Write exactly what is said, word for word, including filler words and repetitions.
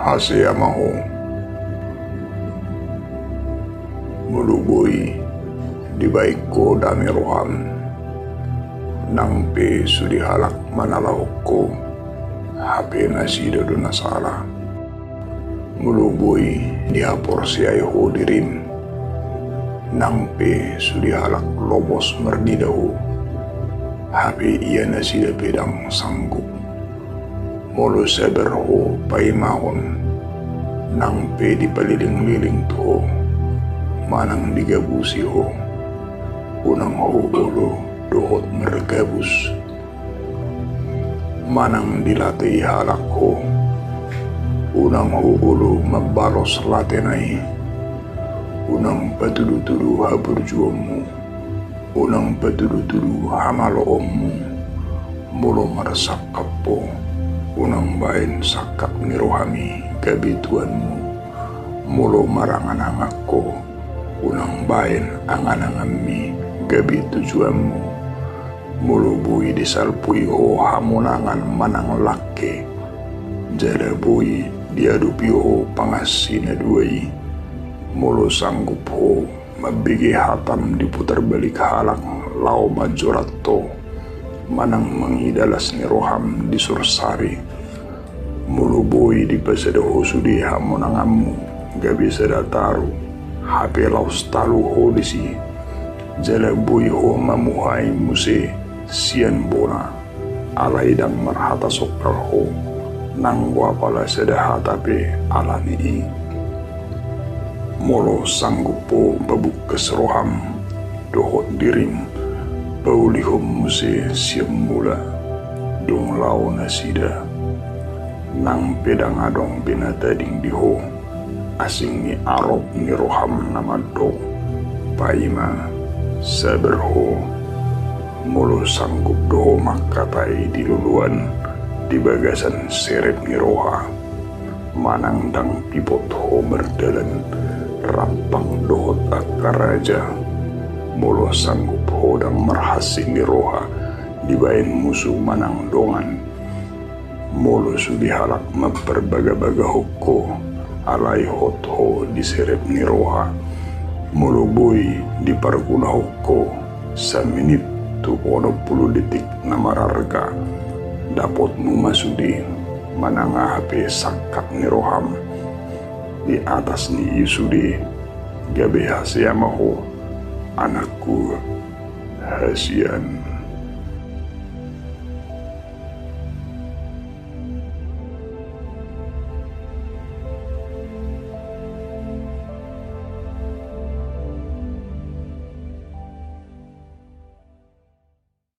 Ase ama ho. Molo boi dibaen ho dame roham, nang pe sude halak manalahon ho, hape nasida do na sala. Molo boi dihaporseai ho dirim, nang pe sude halak lomos marnida ho, hape ia nasida pe ndang sanggup. Molo sabar ho paimahon, nang pe dipalilingliling tu ho, manang digabusi ho, unang ho olo dohot margabus. Manang dilatei halak ho, unang ho olo mambalos latena i. Unang patudutudu haburjuonmu, unang patudutudu hamaloonmu. Molo marsangkap ho, unang baen sangkap ni rohami gabe tuanmu. Molo maranganangan ho, unang baen angananganmi gabe tujuanmu. Molo boi disalpui ho hamonangan manang langke, jala boi diadopi ho pangansi na dua i, molo sanggup ho mambege hatam diputarbalik halak laho manjorat ho, manang mangida las ni roham di sursari. Molo boi dipasada ho sude hamonanganmu gabe sada taru, hape laos talu ho disi, jala boi ho mamuhai muse sian bona, alai ndang marhata songkal ho, nanggo apala sada hata pe ala ni i. Molo sanggup ho pabungkas roham dohot dirim, paulihon muse sian mula, dung laho nasida. Nang pe ndang adong be na tading di ho, asing ni arop ni roham na mandok, paima, sabar ho. Molo sanggup do ho mangkatai di loloan di bagasan serep ni roha, manang ndang pipot ho mardalan rap dohot angka raja. Molo sanggup ho ndang marhansit ni roha dibaen musu manang dongan. Molo sude halak mambagabagahon ho, alai hot ho di serep ni roha. Molo boi dipargunahon ho saminit tu onom pulu detik na mararga, dapotmu ma sude, manang aha pe sangkap ni roham. Di atas ni i sude, gabe hasea ma ho, anakku, hasian